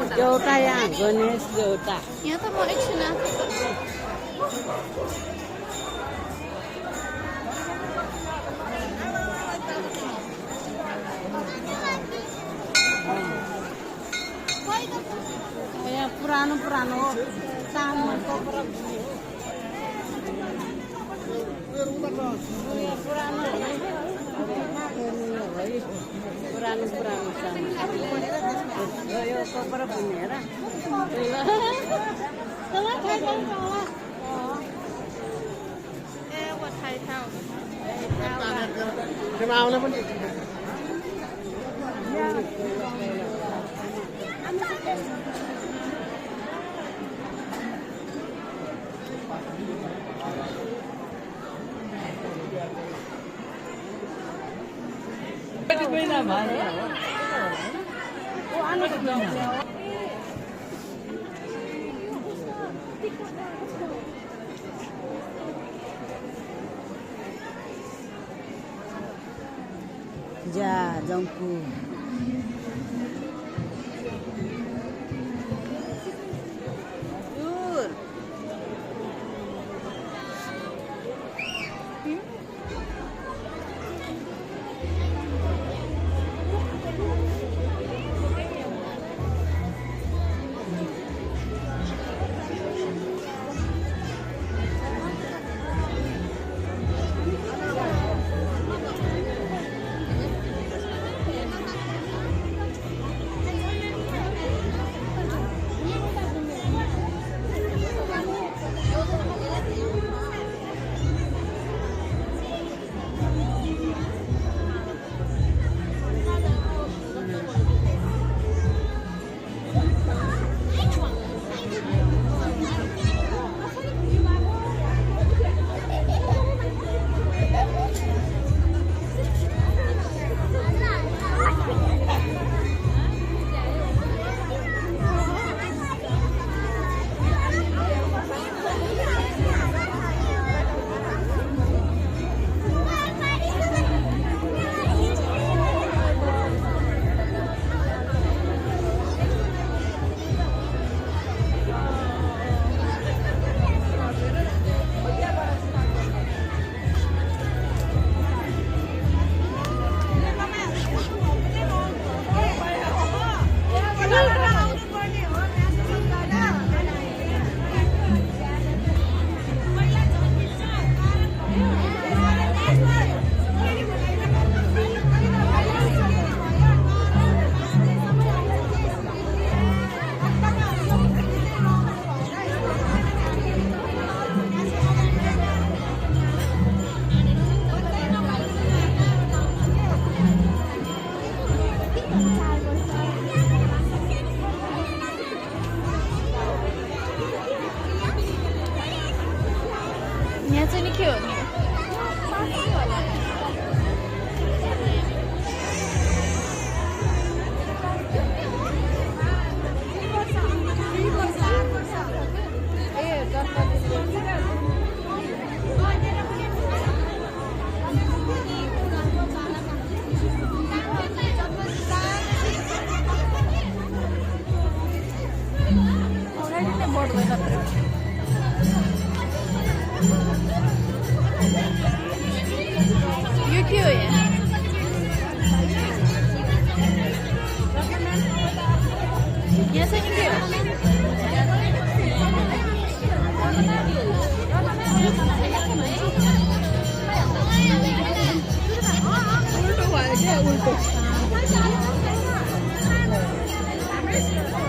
एउटा यहाँ गणेश एउटा यहाँ त म एकछिन यहाँ पुरानो पुरानो हो चामलको पुरानो पुरानो पुरानो चामल यो कपडा बुन्ने हेर आउन पनि जा जम्पू यहाँ चाहिँ नि के हो नि यो के हो यहाँ यहाँ चाहिँ नि के हो उल्टो भयो क्या उल्टो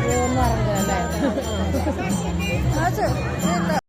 यो नरम गरेर ल्यायो हजुर